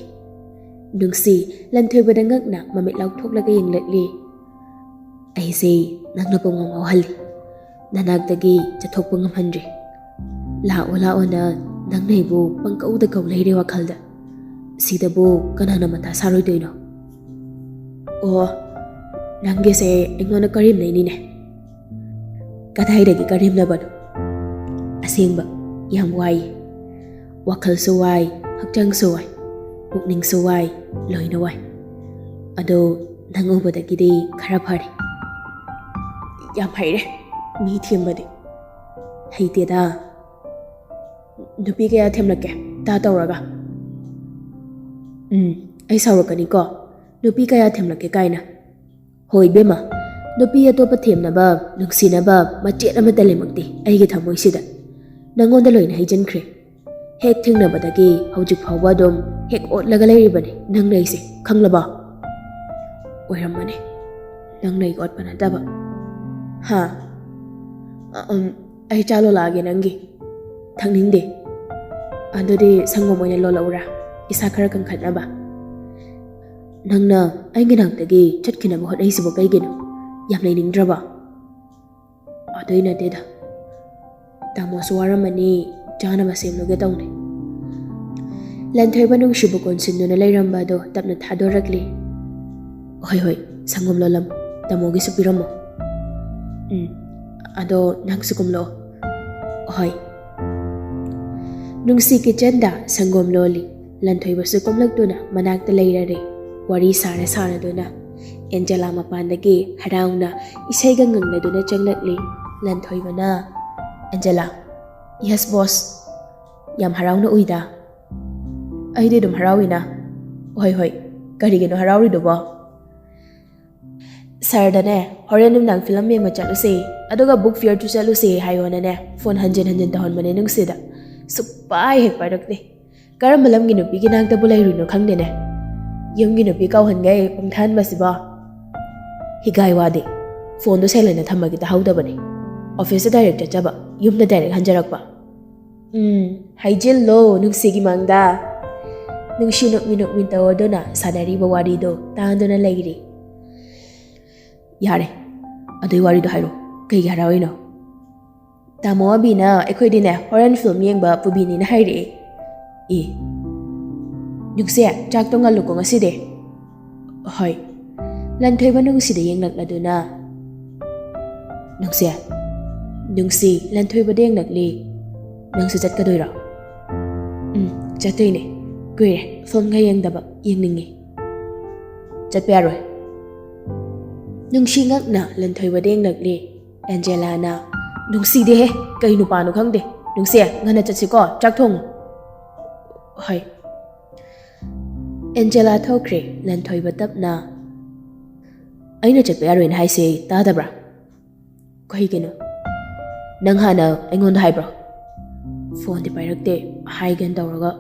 ꯅꯨꯡꯁꯤ ꯂꯟꯊꯣꯏꯕꯗ ꯉꯛꯅ ꯃꯃꯤꯠ ꯂꯥꯎꯊꯣꯛꯂꯒ ꯌꯦꯡꯂꯛꯂꯤ꯫ "ꯑꯩꯁꯦ ꯅꯪꯅ ꯄꯨꯡꯉꯥꯎ ꯉꯥꯎꯍꯜꯂꯤ꯫ ꯅꯅꯥꯛꯇꯒꯤ ꯆꯠꯊꯣꯛꯄ ꯉꯝꯍꯟꯗ꯭ꯔꯦ꯫ ꯂꯥꯛꯑꯣ ꯂꯥꯛꯑꯣꯅ ꯅꯪꯅ ꯑꯩꯕꯨ ꯄꯪꯀꯧꯗ ꯀꯧ ꯂꯩꯔꯦ ꯋꯥꯈꯜꯗ꯫ ꯁꯤꯗꯕꯨ ꯀꯅꯥꯅ ꯃꯊꯥ ꯁꯥꯔꯣꯏꯗꯣꯏꯅꯣ?" "ꯑꯣ, ꯅꯪꯒꯤꯁꯦ ꯑꯩꯉꯣꯟꯗ ꯀꯔꯦꯝꯅꯩꯅꯤꯅꯦ꯫" "ꯀꯗꯥꯏꯗꯒꯤ ꯀꯔꯦꯝꯅꯕꯅꯣ? ꯑꯁꯦꯡꯕ ꯌꯥꯝ ꯋꯥꯏ꯫ ꯋꯥꯈꯜꯁꯨ ꯋꯥꯏ, ꯍꯛꯆꯥꯡꯁꯨ ꯋꯥꯏ, ꯄꯨꯛꯅꯤꯡꯁꯨ ꯋꯥꯏ, ꯂꯣꯏꯅ ꯋꯥꯏ꯫ ꯑꯗꯣ ꯅꯪ ꯎꯕꯗꯒꯤꯗꯤ ꯈꯔ ꯐꯔꯦ꯫" "ꯌꯥꯝ ꯍꯩꯔꯦ ꯃꯤ ꯊꯦꯝꯕꯗꯤ꯫" "ꯍꯩꯇꯦꯗ꯫" "ꯅꯨꯄꯤ ꯀꯌꯥ ꯊꯦꯝꯂꯛꯀꯦ ꯇꯥ ꯇꯧꯔꯒ?" "ꯎꯝ, ꯑꯩ ꯁꯥꯎꯔꯛꯀꯅꯤꯀꯣ, ꯅꯨꯄꯤ ꯀꯌꯥ ꯊꯦꯝꯂꯛꯀꯦ ꯀꯥꯏꯅ꯫ ꯍꯣꯏ ꯏꯕꯦꯝꯃ, ꯅꯨꯄꯤ ꯑꯇꯣꯞꯄ ꯊꯦꯝꯅꯕ, ꯅꯨꯡꯁꯤꯅꯕ ꯃꯆꯦꯠ ꯑꯃꯠꯇ ꯂꯩꯃꯛꯇꯦ ꯑꯩꯒꯤ ꯊꯃꯣꯏꯁꯤꯗ꯫ ꯅꯪꯉꯣꯟꯗ ꯂꯣꯏꯅ ꯍꯩꯖꯤꯟꯈ꯭ꯔꯦ꯫ ꯍꯦꯛ ꯊꯦꯡꯅꯕꯗꯒꯤ ꯍꯧꯖꯤꯛ ꯐꯥꯎꯕ ꯑꯗꯨꯝ ꯍꯦꯛ ꯑꯣꯠꯂꯒ ꯂꯩꯔꯤꯕꯅꯤ ꯅꯪꯅ ꯑꯩꯁꯦ, ꯈꯪꯂꯕꯣ?" "ꯑꯣꯏꯔꯝꯃꯅꯤ, ꯅꯪꯅ ꯑꯩ ꯑꯣꯠꯄ ꯅꯠꯇꯕ꯫" "ꯍꯥ? ꯑ, ꯎꯝ, ꯑꯩ ꯆꯥ ꯂꯣꯜꯂꯛꯑꯒꯦ ꯅꯪꯒꯤ꯫" "ꯊꯛꯅꯤꯡꯗꯦ꯫" "ꯑꯗꯨꯗꯤ ꯁꯪꯒꯣꯝ ꯑꯣꯏꯅ ꯂꯣꯜꯂꯛꯎꯔꯥ, ꯏꯁꯥ ꯈꯔ ꯀꯟꯈꯠꯅꯕ?" "ꯅꯪꯅ ꯑꯩꯒꯤ ꯅꯥꯛꯇꯒꯤ ꯆꯠꯈꯤꯅꯕ ꯍꯣꯠꯅꯩꯁꯤꯕꯨ ꯀꯩꯒꯤꯅꯣ? ꯌꯥꯝ ꯂꯩꯅꯤꯡꯗ꯭ꯔꯕꯣ?" "ꯑꯗꯨꯏ ꯅꯠꯇꯦꯗ, ꯇꯥꯃꯣꯁꯨ ꯋꯥꯔꯝꯃꯅꯤ, ꯆꯥꯅꯕ ꯁꯦꯝꯂꯨꯒꯦ ꯇꯧꯅꯤ꯫" ꯂꯟꯊꯣꯏꯕ ꯅꯨꯡꯁꯤꯕꯨ ꯀꯣꯟꯁꯤꯟꯗꯨꯅ ꯂꯩꯔꯝꯕ ꯑꯗꯨ ꯇꯞꯅ ꯊꯥꯗꯣꯔꯛꯂꯤ꯫ "ꯍꯣꯏ, ꯍꯣꯏ, ꯁꯪꯒꯣꯝ ꯂꯣꯜꯂꯝ, ꯇꯥꯃꯣꯒꯤꯁꯨ ꯄꯤꯔꯝꯃꯣ꯫ ꯎꯝ, ꯑꯗꯣ ꯅꯪꯁꯨ ꯀꯨꯝꯂꯛꯑꯣ꯫" "ꯍꯣꯏ꯫" ꯅꯨꯡꯁꯤ ꯀꯤꯆꯟꯗ ꯁꯪꯒꯣꯝ ꯂꯣꯜꯂꯤ꯫ ꯂꯟꯊꯣꯏꯕꯁꯨ ꯀꯨꯝꯂꯛꯇꯨꯅ ꯃꯅꯥꯛꯇ ꯂꯩꯔꯔꯦ꯫ ꯋꯥꯔꯤ ꯁꯥꯔ ꯁꯥꯔꯗꯨꯅ ꯑꯦꯟꯖꯦꯂꯥ ꯃꯄꯥꯟꯗꯒꯤ ꯍꯔꯥꯎꯅ ꯏꯁꯩꯒ ꯉꯪꯅꯗꯨꯅ ꯆꯪꯂꯛꯂꯤ꯫ ꯂꯟꯊꯣꯏꯕꯅ, "ꯑꯦꯟꯖꯦꯂꯥ꯫" "Yes, boss." "ꯌꯥꯝ ꯍꯔꯥꯎꯅ ꯎꯏꯗ꯫" "ꯑꯩꯗꯤ ꯑꯗꯨꯝ ꯍꯔꯥꯎꯏꯅ꯫" "ꯍꯣꯏ, ꯍꯣꯏ, ꯀꯔꯤꯒꯤꯅꯣ ꯍꯔꯥꯎꯔꯤꯗꯨꯕꯣ?" "ꯁꯥꯔꯗꯅꯦ, ꯍꯣꯔꯦꯟ ꯅꯨꯡꯗꯥꯡ ꯐꯤꯂꯝ ꯌꯦꯡꯕ ꯆꯠꯂꯨꯁꯦ, ꯑꯗꯨꯒ ꯕꯨꯛ ꯐꯤꯌꯔꯁꯨ ꯆꯠꯂꯨꯁꯦ ꯍꯥꯏꯌꯣꯅꯅꯦ, ꯐꯣꯟ ꯍꯟꯖꯤꯟ ꯍꯟꯖꯤꯟ ꯇꯧꯍꯟꯕꯅꯦ ꯅꯨꯡꯁꯤꯗ꯫ ꯁꯨꯛꯄꯥꯏ ꯍꯦꯛ ꯄꯥꯏꯔꯛꯇꯦ꯫ ꯀꯔꯝꯕ ꯂꯝꯒꯤ ꯅꯨꯄꯤꯒꯤ ꯅꯥꯛꯇꯕꯨ ꯂꯩꯔꯨꯏꯅꯣ ꯈꯪꯗꯦꯅꯦ꯫ ꯌꯨꯝꯒꯤ ꯅꯨꯄꯤ ꯀꯧꯍꯟꯒꯩ ꯄꯪꯊꯥꯍꯟꯕꯁꯤꯕꯣ꯫ ꯍꯤꯒꯥꯏ ꯋꯥꯗꯤ꯫ ꯐꯣꯟꯗꯣ ꯁꯥꯏꯂꯦꯟꯗ ꯊꯝꯃꯒꯦ ꯇꯥꯍꯧꯗꯕꯅꯦ꯫ ꯑꯣꯐꯤꯁꯇ ꯗꯥꯏꯔꯦꯛ ꯆꯠꯆꯕ, ꯌꯨꯝꯗ ꯗꯥꯏꯔꯦꯛ ꯍꯟꯖꯔꯛꯄ꯫ ꯎꯝ, ꯍꯥꯏꯖꯤꯜꯂꯣ ꯅꯨꯡꯁꯤꯒꯤ ꯃꯥꯡꯗ꯫" ꯅꯨꯡꯁꯤ ꯅꯣꯛꯃꯤ ꯅꯣꯛꯃꯤ ꯇꯧꯗꯨꯅ ꯁꯥꯟꯅꯔꯤꯕ ꯋꯥꯔꯤꯗꯣ ꯇꯥꯗꯨꯅ ꯂꯩꯔꯤ꯫ "ꯌꯥꯔꯦ, ꯑꯗꯨꯏ ꯋꯥꯔꯤꯗꯣ ꯍꯥꯏꯔꯣ꯫ ꯀꯩꯒꯤ ꯍꯔꯥꯎꯔꯤꯅꯣ?" "ꯇꯥꯃꯣ ꯑꯕꯤꯅ ꯑꯩꯈꯣꯏꯗꯤꯅꯦ ꯍꯣꯔꯦꯟ ꯐꯤꯂꯝ ꯌꯦꯡꯕ ꯄꯨꯕꯤꯅꯤꯅ ꯍꯥꯏꯔꯛꯑꯦ꯫" "ꯑꯦ, ꯅꯨꯡꯁꯤ, ꯆꯥꯛꯇꯣ ꯉꯜꯂꯨꯀꯣ ꯉꯁꯤꯗꯤ꯫" "ꯍꯣꯏ꯫" ꯂꯟꯊꯣꯏꯕ ꯅꯨꯡꯁꯤꯗ ꯌꯦꯡꯂꯛꯂꯗꯨꯅ, "ꯅꯨꯡꯁꯤ꯫" ꯅꯨꯡꯁꯤ ꯂꯟꯊꯣꯏꯕꯗ ꯌꯦꯡꯂꯛꯂꯤ꯫ "ꯅꯪꯁꯨ ꯆꯠꯀꯗꯣꯏꯔꯣ?" "ꯎꯝ, ꯆꯠꯇꯣꯏꯅꯦ꯫ ꯀꯨꯏꯔꯦ ꯐꯤꯂꯝꯒ ꯌꯦꯡꯗꯕ, ꯌꯦꯡꯅꯤꯡꯉꯤ꯫" "ꯆꯠꯄ ꯌꯥꯔꯣꯏ꯫" ꯅꯨꯡꯁꯤ ꯉꯛꯅ ꯂꯟꯊꯣꯏꯕꯗ ꯌꯦꯡꯂꯛꯂꯤ꯫ ꯑꯦꯟꯖꯦꯂꯥꯅ, "ꯅꯨꯡꯁꯤꯗꯦꯍꯦ, ꯀꯩ ꯅꯨꯄꯥꯅꯣ ꯈꯪꯗꯦ꯫ ꯅꯨꯡꯁꯤ, ꯉꯟꯅ ꯆꯠꯁꯤꯀꯣ, ꯆꯥꯛ ꯊꯣꯡꯉꯨ꯫" "ꯍꯣꯏ꯫" ꯑꯦꯟꯖꯦꯂꯥ ꯊꯣꯛꯈ꯭ꯔꯦ꯫ ꯂꯟꯊꯣꯏꯕ ꯇꯞꯅ, "ꯑꯩꯅ ꯆꯠꯄ ꯌꯥꯔꯣꯏꯅ ꯍꯥꯏꯁꯦ ꯇꯥꯗꯕ꯭ꯔꯥ?" "ꯀꯩꯒꯤꯅꯣ? ꯅꯪ ꯍꯥꯟꯅ ꯑꯩꯉꯣꯟꯗ ꯍꯥꯏꯕ꯭ꯔꯣ?" "ꯐꯣꯟꯗꯤ ꯄꯥꯏꯔꯛꯇꯦ, ꯍꯥꯏꯒꯦꯅ ꯇꯧꯔꯒ꯫"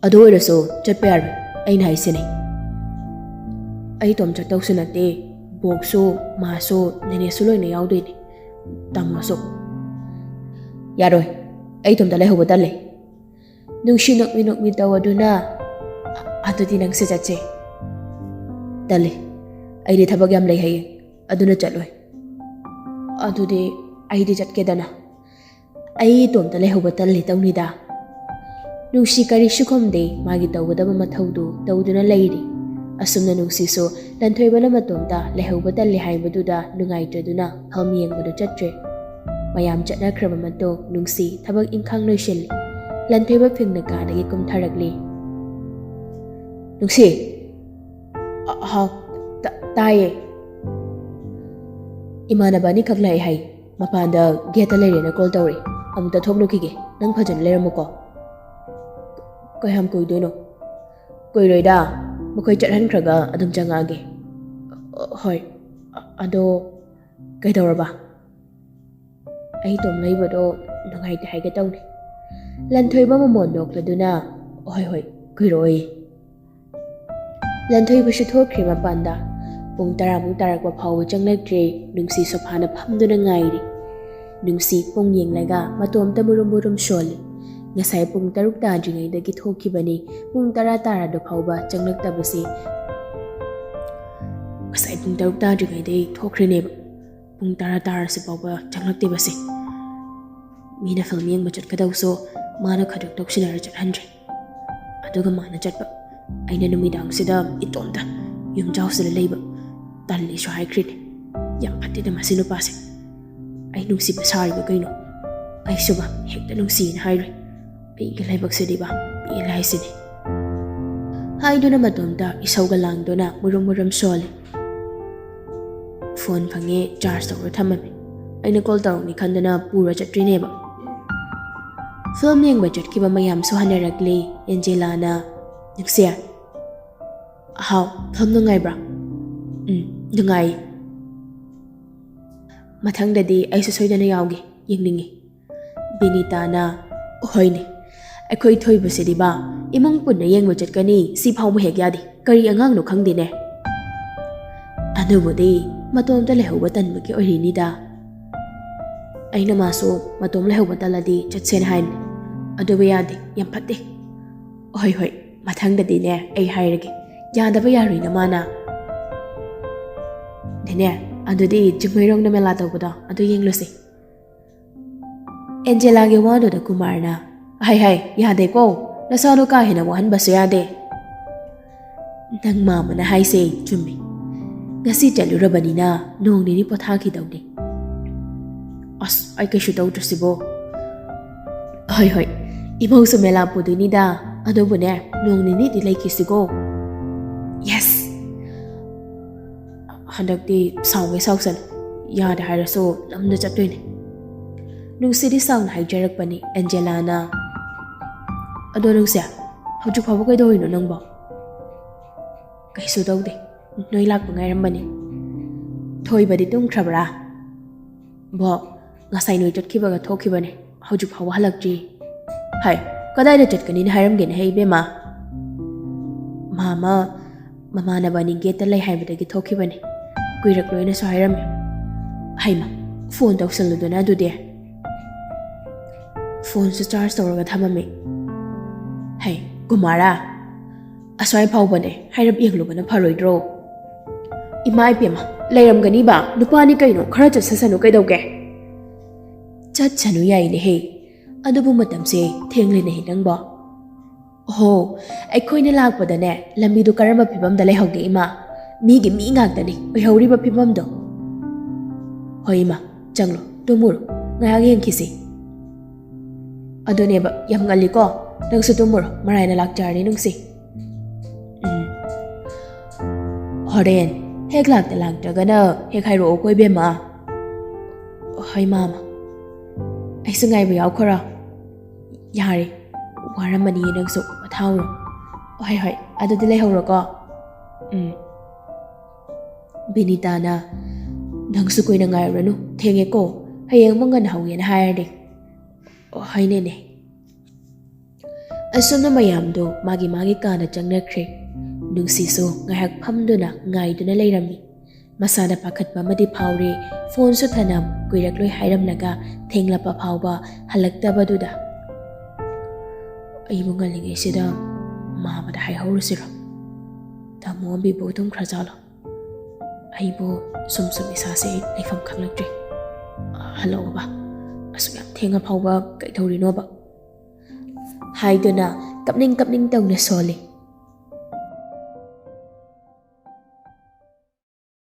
"ꯑꯗꯨ ꯑꯣꯏꯔꯁꯨ ꯆꯠꯄ ꯌꯥꯔꯣꯏ, ꯑꯩꯅ ꯍꯥꯏꯁꯤꯅꯦ꯫" "ꯑꯩ ꯏꯇꯣꯝ ꯆꯠꯇꯧꯁꯨ ꯅꯠꯇꯦ, ꯕꯣꯛꯁꯨ, ꯃꯥꯁꯨ, ꯅꯦꯅꯦꯁꯨ ꯂꯣꯏꯅ ꯌꯥꯎꯗꯣꯏꯅꯦ, ꯇꯥꯃꯣꯁꯨ꯫" "ꯌꯥꯔꯣꯏ, ꯑꯩ ꯏꯇꯣꯝꯇ ꯂꯩꯍꯧꯕ ꯇꯜꯂꯦ꯫" ꯅꯨꯡꯁꯤ ꯅꯣꯛꯃꯤ ꯅꯣꯛꯃꯤ ꯇꯧꯗꯨꯅ, "ꯑꯗꯨꯗꯤ ꯅꯪꯁꯦ ꯆꯠꯁꯦ꯫" "ꯇꯜꯂꯦ, ꯑꯩꯗꯤ ꯊꯕꯛ ꯌꯥꯝ ꯂꯩ ꯍꯌꯦꯡ, ꯑꯗꯨꯅ ꯆꯠꯂꯣꯏ꯫" "ꯑꯗꯨꯗꯤ ꯑꯩꯗꯤ ꯆꯠꯀꯦꯗꯅ꯫" "ꯑꯩ ꯏꯇꯣꯝꯇ ꯂꯩꯍꯧꯕ ꯇꯜꯂꯤ ꯇꯧꯅꯤꯗ꯫" ꯅꯨꯡꯁꯤ ꯀꯔꯤꯁꯨ ꯈꯨꯝꯗꯦ, ꯃꯥꯒꯤ ꯇꯧꯒꯗꯕ ꯃꯊꯧꯗꯨ ꯇꯧꯗꯨꯅ ꯂꯩꯔꯤ꯫ ꯑꯁꯨꯝꯅ ꯅꯨꯡꯁꯤꯁꯨ ꯂꯟꯊꯣꯏꯕꯅ ꯃꯇꯣꯝꯇ ꯂꯩꯍꯧꯕ ꯇꯜꯂꯤ ꯍꯥꯏꯕꯗꯨꯗ ꯅꯨꯡꯉꯥꯏꯇ꯭ꯔꯗꯨꯅ ꯐꯤꯂꯝ ꯌꯦꯡꯕꯗꯨ ꯆꯠꯇ꯭ꯔꯦ꯫ ꯃꯌꯥꯝ ꯆꯠꯅꯈ꯭ꯔꯕ ꯃꯇꯨꯡ ꯅꯨꯡꯁꯤ ꯊꯕꯛ ꯏꯪꯈꯥꯡ ꯂꯣꯏꯁꯤꯜꯂꯤ꯫ ꯂꯟꯊꯣꯏꯕ ꯐꯤꯡꯅ ꯀꯥꯗꯒꯤ ꯀꯨꯝꯊꯔꯛꯂꯤ꯫ "ꯅꯨꯡꯁꯤ!" "ꯑ-, ꯍꯥꯎ, ꯇ-, ꯇꯥꯏꯌꯦ꯫ ꯏꯃꯥꯟꯅꯕ ꯑꯅꯤꯈꯛ ꯂꯥꯛꯑꯦ ꯍꯥꯏ꯫ ꯃꯄꯥꯟꯗ ꯒꯦꯠꯇ ꯂꯩꯔꯦꯅ ꯀꯣꯜ ꯇꯧꯔꯛꯏ꯫ ꯑꯃꯨꯛꯇ ꯊꯣꯛꯂꯨꯈꯤꯒꯦ꯫ ꯅꯪ ꯐꯖꯅ ꯂꯩꯔꯝꯃꯨꯀꯣ꯫" "ꯀꯌꯥꯝ ꯀꯨꯏꯗꯣꯏꯅꯣ?" "ꯀꯨꯏꯔꯣꯏꯗ꯫ ꯃꯈꯣꯏ ꯆꯠꯍꯟꯈ꯭ꯔꯒ ꯑꯗꯨꯝ ꯆꯪꯉꯛꯑꯒꯦ꯫" "ꯍꯣꯏ꯫ ꯑꯗꯣ ꯀꯩꯗꯧꯔꯕ?" "ꯑꯩ ꯏꯇꯣꯝ ꯂꯩꯕꯗꯣ ꯅꯨꯡꯉꯥꯏꯇꯦ ꯍꯥꯏꯒꯦ ꯇꯧꯅꯤ꯫" ꯂꯟꯊꯣꯏꯕ ꯃꯃꯣꯟ ꯅꯣꯛꯂꯗꯨꯅ, "ꯍꯣꯏ, ꯍꯣꯏ, ꯀꯨꯏꯔꯣꯏ꯫" ꯂꯟꯊꯣꯏꯕꯁꯨ ꯊꯣꯛꯈ꯭ꯔꯦ ꯃꯄꯥꯟꯗ꯫ ꯄꯨꯡ ꯇꯔꯥꯃꯨꯛ ꯇꯥꯔꯛꯄ ꯐꯥꯎꯕ ꯆꯪꯂꯛꯇ꯭ꯔꯦ꯫ ꯅꯨꯡꯁꯤ ꯁꯣꯐꯥꯅ ꯐꯝꯗꯨꯅ ꯉꯥꯏꯔꯤ꯫ ꯅꯨꯡꯁꯤ ꯄꯨꯡ ꯌꯦꯡꯂꯒ ꯃꯇꯣꯝꯇ ꯃꯨꯔꯨꯝ ꯃꯨꯔꯨꯝ ꯁꯣꯜꯂꯤ꯫ ꯉꯁꯥꯏ ꯄꯨꯡ ꯇꯔꯨꯛ ꯇꯥꯗ꯭ꯔꯤꯉꯩꯗꯒꯤ ꯊꯣꯛꯈꯤꯕꯅꯤ꯫ ꯄꯨꯡ ꯇꯔꯥ ꯇꯥꯔꯗꯨ ꯐꯥꯎꯕ ꯆꯪꯂꯛꯇꯕꯁꯤ꯫ ꯉꯁꯥꯏ ꯄꯨꯡ ꯇꯔꯨꯛ ꯇꯥꯗ꯭ꯔꯤꯉꯩꯗꯒꯤ ꯊꯣꯛꯈ꯭ꯔꯤꯅꯦꯕ꯫ ꯄꯨꯡ ꯇꯔꯥ ꯇꯥꯔꯁꯤ ꯐꯥꯎꯕ ꯆꯪꯂꯛꯇꯦꯕꯁꯦ꯫ ꯃꯤꯅ ꯐꯤꯂꯝ ꯌꯦꯡꯕ ꯆꯠꯀꯗꯧꯁꯨ ꯃꯥꯅ ꯈꯗ꯭ꯔꯛ ꯇꯧꯁꯤꯟꯅꯔ ꯆꯠꯍꯟꯗ꯭ꯔꯦ꯫ ꯑꯗꯨꯒ ꯃꯥꯅ ꯆꯠꯄ꯫ ꯑꯩꯅ ꯅꯨꯃꯤꯗꯥꯡꯁꯤꯗ ꯏꯇꯣꯝꯇ ꯌꯨꯝꯖꯥꯎꯁꯤꯗ ꯂꯩꯕ ꯇꯜꯂꯦꯁꯨ ꯍꯥꯏꯈ꯭ꯔꯤꯅꯦ꯫ ꯌꯥꯝ ꯐꯠꯇꯦꯗ ꯃꯁꯤ ꯅꯨꯄꯥꯁꯦ꯫ ꯑꯩ ꯅꯨꯡꯁꯤꯕ ꯁꯥꯔꯤꯕ ꯀꯩꯅꯣ? ꯑꯩꯁꯨꯕ ꯍꯦꯛꯇ ꯅꯨꯡꯁꯤꯅ ꯍꯥꯏꯔꯣꯏ꯫ ꯑꯩꯒꯤ ꯂꯥꯏꯕꯛꯁꯤꯗꯤꯕ ꯄꯦꯜꯂꯦ ꯍꯥꯏꯁꯤꯅꯤ꯫ ꯍꯥꯏꯗꯨꯅ ꯃꯇꯣꯝꯇ ꯏꯁꯧꯒ ꯂꯥꯡꯗꯨꯅ ꯃꯨꯔꯨꯝ ꯃꯨꯔꯨꯝ ꯁꯣꯜꯂꯤ꯫ ꯐꯣꯟ ꯐꯪꯉꯦ, ꯆꯥꯔꯖ ꯇꯧꯔ ꯊꯝꯃꯝꯃꯦ꯫ ꯑꯩꯅ ꯀꯣꯜ ꯇꯧꯔꯛꯅꯤ ꯈꯟꯗꯅ ꯄꯨꯔ ꯆꯠꯇ꯭ꯔꯤꯅꯦꯕ꯫ ꯐꯤꯂꯝ ꯌꯦꯡꯕ ꯆꯠꯈꯤꯕ ꯃꯌꯥꯝꯁꯨ ꯍꯟꯅꯔꯛꯂꯦ꯫ ꯑꯦꯟꯖꯦꯂꯥꯅ, "ꯅꯨꯡꯁꯤ꯫" "ꯍꯥꯎ, ꯐꯤꯂꯝ ꯅꯨꯡꯉꯥꯏꯕ꯭ꯔꯥ?" "ꯎꯝ, ꯅꯨꯡꯉꯥꯏ꯫" "ꯃꯊꯪꯗꯗꯤ ꯑꯩꯁꯨ ꯁꯣꯏꯗꯅ ꯌꯥꯎꯒꯦ, ꯌꯦꯡꯅꯤꯡꯉꯤ꯫" ꯕꯤꯅꯤꯇꯥꯅ, "ꯍꯣꯏꯅꯦ, ꯑꯩꯈꯣꯏ ꯊꯣꯏꯕꯁꯤꯗꯤꯕ ꯏꯃꯨꯡ ꯄꯨꯟꯅ ꯌꯦꯡꯕ ꯆꯠꯀꯅꯤ, ꯁꯤ ꯐꯥꯎꯕ ꯍꯦꯛ ꯌꯥꯗꯦ꯫ ꯀꯔꯤ ꯑꯉꯥꯡꯅꯣ ꯈꯪꯗꯦꯅꯦ꯫" "ꯑꯗꯨꯕꯨꯗꯤ ꯃꯇꯣꯝꯇ ꯂꯩꯍꯧꯕ ꯇꯟꯕꯒꯤ ꯑꯣꯏꯔꯤꯅꯤꯗ꯫" "ꯑꯩꯅ ꯃꯥꯁꯨ ꯃꯇꯣꯝ ꯂꯩꯍꯧꯕ ꯇꯜꯂꯗꯤ ꯆꯠꯁꯦꯅ ꯍꯥꯏꯕꯅꯤ꯫ ꯑꯗꯨꯕꯨ ꯌꯥꯗꯦ, ꯌꯥꯝ ꯐꯠꯇꯦ꯫" "ꯍꯣꯏ, ꯍꯣꯏ, ꯃꯊꯪꯗꯗꯤꯅꯦ ꯑꯩ ꯍꯥꯏꯔꯒꯦ꯫ ꯌꯥꯗꯕ ꯌꯥꯔꯣꯏꯅ ꯃꯥꯅ꯫" "ꯅꯦꯅꯦ, ꯑꯗꯨꯗꯤ ꯆꯤꯡꯃꯩꯔꯣꯡꯗ ꯃꯦꯂꯥ ꯇꯧꯕꯗꯣ ꯑꯗꯨ ꯌꯦꯡꯂꯨꯁꯤ꯫" ꯑꯦꯟꯖꯦꯂꯥꯒꯤ ꯋꯥꯗꯨꯗ ꯀꯨꯃꯥꯔꯅ, "ꯍꯥꯏ ꯍꯥꯏ, ꯌꯥꯗꯦꯀꯣ, ꯅꯁꯥꯗꯣ ꯀꯥ ꯍꯦꯟꯅ ꯋꯥꯍꯟꯕꯁꯨ ꯌꯥꯗꯦ꯫ ꯅꯪ ꯃꯥꯃꯅ ꯍꯥꯏꯁꯦ ꯆꯨꯝꯃꯦ꯫ ꯉꯁꯤ ꯆꯠꯂꯨꯔꯕꯅꯤꯅ ꯅꯣꯡ ꯅꯤꯅꯤ ꯄꯣꯊꯥꯈꯤꯗꯧꯅꯦ꯫" "ꯑꯁ, ꯑꯩ ꯀꯩꯁꯨ ꯇꯧꯗ꯭ꯔꯁꯤꯕꯣ?" "ꯍꯣꯏ ꯍꯣꯏ, ꯏꯃꯧꯁꯨ ꯃꯦꯂꯥ ꯄꯨꯗꯣꯏꯅꯤꯗ꯫ ꯑꯗꯨꯕꯨꯅꯦ, ꯅꯣꯡ ꯅꯤꯅꯤꯗꯤ ꯂꯩꯈꯤꯁꯤꯀꯣ꯫" "ꯌꯦꯁ!" "ꯍꯟꯗꯛꯇꯤ ꯁꯥꯎꯒꯦ ꯁꯥꯎꯁꯅꯨ, ꯌꯥꯗꯦ ꯍꯥꯏꯔꯁꯨ ꯅꯝꯗ ꯆꯠꯇꯣꯏꯅꯦ꯫" ꯅꯨꯡꯁꯤꯗꯤ ꯁꯥꯎꯅ ꯍꯥꯏꯖꯔꯛꯄꯅꯤ ꯑꯦꯟꯖꯦꯂꯥꯅ꯫ "ꯑꯗꯣ ꯅꯨꯡꯁꯤ, ꯍꯧꯖꯤꯛ ꯐꯥꯎꯕ ꯀꯩꯗꯧꯔꯤꯅꯣ ꯅꯪꯕꯣ?" "ꯀꯩꯁꯨ ꯇꯧꯗꯦ, ꯅꯣꯏ ꯂꯥꯛꯄ ꯉꯥꯏꯔꯝꯕꯅꯤ꯫" "ꯊꯣꯏꯕꯗꯤ ꯇꯨꯝꯈ꯭ꯔꯕ꯭ꯔꯥ?" "ꯕꯣ, ꯉꯁꯥꯏ ꯅꯣꯏ ꯆꯠꯈꯤꯕꯒ ꯊꯣꯛꯈꯤꯕꯅꯦ, ꯍꯧꯖꯤꯛ ꯐꯥꯎꯕ ꯍꯜꯂꯛꯇ꯭ꯔꯤ꯫" "ꯍꯥꯏ, ꯀꯗꯥꯏꯗ ꯆꯠꯀꯅꯤꯅ ꯍꯥꯏꯔꯝꯒꯦꯅꯦ ꯍꯦ ꯏꯕꯦꯝꯃ?" "ꯃꯥꯃ, ꯃꯃꯥꯟꯅꯕꯅꯤ ꯒꯦꯠꯇ ꯂꯩ ꯍꯥꯏꯕꯗꯒꯤ ꯊꯣꯛꯈꯤꯕꯅꯦ, ꯀꯨꯏꯔꯛꯂꯣꯏꯅꯁꯨ ꯍꯥꯏꯔꯝꯃꯦ꯫" "ꯍꯩꯃ, ꯐꯣꯟ ꯇꯧꯁꯜꯂꯨꯗꯅ ꯑꯗꯨꯗꯤ꯫" "ꯐꯣꯟꯁꯨ ꯆꯥꯔꯖ ꯇꯧꯔꯒ ꯊꯝꯃꯝꯃꯦ꯫" "ꯍꯩ, ꯀꯨꯃꯥꯔꯥ, ꯑꯁ꯭ꯋꯥꯏ ꯐꯥꯎꯕꯅꯦ, ꯍꯥꯏꯔꯞ ꯌꯦꯡꯂꯨꯕꯅ ꯐꯔꯣꯏꯗ꯭ꯔꯣ?" "ꯏꯃꯥ ꯏꯄꯦꯝꯃ, ꯂꯩꯔꯝꯒꯅꯤꯕ, ꯅꯨꯄꯥꯅꯤ ꯀꯩꯅꯣ, ꯈꯔ ꯆꯠꯁꯁꯅꯨ ꯀꯩꯗꯧꯒꯦ?" "ꯆꯠꯁꯅꯨ ꯌꯥꯏꯅꯦꯍꯦ, ꯑꯗꯨꯕꯨ ꯃꯇꯝꯁꯦ ꯊꯦꯡꯂꯦꯅꯦꯍꯦ ꯅꯪꯕꯣ꯫" "ꯑꯣꯍꯣ, ꯑꯩꯈꯣꯏꯅ ꯂꯥꯛꯄꯗꯅꯦ, ꯂꯝꯕꯤꯗꯣ ꯀꯔꯝꯕ ꯐꯤꯕꯝꯗ ꯂꯩꯍꯧꯒꯦ ꯏꯃꯥ? ꯃꯤꯒꯤ ꯃꯤ ꯉꯥꯛꯇꯅꯤ ꯑꯣꯏꯍꯧꯔꯤꯕ ꯐꯤꯕꯝꯗꯣ꯫" "ꯍꯣꯏ ꯏꯃꯥ, ꯆꯪꯂꯣ, ꯇꯨꯝꯃꯨꯔꯣ, ꯉꯥꯏꯍꯥꯛ ꯌꯦꯡꯈꯤꯁꯤ꯫" "ꯑꯗꯨꯅꯦꯕ, ꯌꯥꯝ ꯉꯜꯂꯤꯀꯣ, ꯅꯪꯁꯨ ꯇꯨꯝꯃꯨꯔꯣ, ꯃꯔꯥꯏꯅ ꯂꯥꯛꯆꯔꯅꯤ ꯅꯨꯡꯁꯤ꯫" "ꯎꯝ, ꯍꯣꯔꯦꯟ ꯍꯦꯛ ꯂꯥꯛꯇ ꯂꯥꯛꯇ꯭ꯔꯒꯅ ꯍꯦꯛ ꯍꯥꯏꯔꯛꯑꯣꯀꯣ ꯏꯕꯦꯝꯃ꯫" "ꯍꯣꯏ ꯃꯥꯃ, ꯑꯩꯁꯨ ꯉꯥꯏꯕ ꯌꯥꯎꯈ꯭ꯔꯣ꯫" "ꯌꯥꯔꯦ, ꯋꯥꯔꯝꯃꯅꯤꯌꯦ ꯅꯪꯁꯨ, ꯄꯣꯊꯥꯍꯧꯔꯣ꯫" "ꯍꯣꯏ ꯍꯣꯏ, ꯑꯗꯨꯗꯤ ꯂꯩꯍꯧꯔꯣꯀꯣ꯫" "ꯎꯝ꯫" ꯕꯤꯅꯤꯇꯥꯅ, "ꯅꯪꯁꯨ ꯀꯨꯏꯅ ꯉꯥꯏꯔꯨꯔꯅꯨ, ꯊꯦꯡꯉꯦꯀꯣ, ꯍꯌꯦꯡ ꯑꯃꯨꯛ ꯉꯟꯅ ꯍꯧꯒꯦꯅ ꯍꯥꯏꯔꯗꯤ꯫" "ꯍꯣꯏꯅꯦꯅꯦ꯫" ꯑꯁꯨꯝꯅ ꯃꯌꯥꯝꯗꯣ ꯃꯥꯒꯤ ꯃꯥꯒꯤ ꯀꯥꯗ ꯆꯪꯅꯈ꯭ꯔꯦ꯫ ꯅꯨꯡꯁꯤꯁꯨ ꯉꯥꯏꯍꯥꯛ ꯐꯝꯗꯨꯅ ꯉꯥꯏꯗꯨꯅ ꯂꯩꯔꯝꯃꯤ꯫ ꯃꯁꯥꯗ ꯄꯥꯈꯠꯄ ꯑꯃꯗꯤ ꯐꯥꯎꯔꯤ꯫ ꯐꯣꯟꯁꯨ ꯊꯅꯝ, ꯀꯨꯏꯔꯛꯂꯣꯏ ꯍꯥꯏꯔꯝꯂꯒ ꯊꯦꯡꯂꯛꯄ ꯐꯥꯎꯕ ꯍꯜꯂꯛꯇꯕꯗꯨꯗ꯫ "ꯑꯩꯕꯨ ꯉꯜꯂꯤꯉꯩꯁꯤꯗ ꯃꯥꯃꯗ ꯍꯥꯏꯍꯧꯔꯁꯤꯔꯣ? ꯇꯥꯃꯣ ꯑꯝꯕꯤꯕꯨ ꯇꯨꯝꯈ꯭ꯔꯖꯥꯠꯂꯣ? ꯑꯩꯕꯨ ꯁꯨꯝ ꯁꯨꯝ ꯏꯁꯥꯁꯦ ꯂꯩꯐꯝ ꯈꯪꯂꯛꯇ꯭ꯔꯦ꯫ ꯍꯜꯂꯛꯑꯣꯕ, ꯑꯁꯨꯛ ꯌꯥꯝ ꯊꯦꯡꯉ ꯐꯥꯎꯕ ꯀꯩꯗꯧꯔꯤꯅꯣꯕ?" ꯍꯥꯏꯗꯨꯅ ꯀꯞꯅꯤꯡ ꯀꯞꯅꯤꯡ ꯇꯧꯅ ꯁꯣꯜꯂꯤ꯫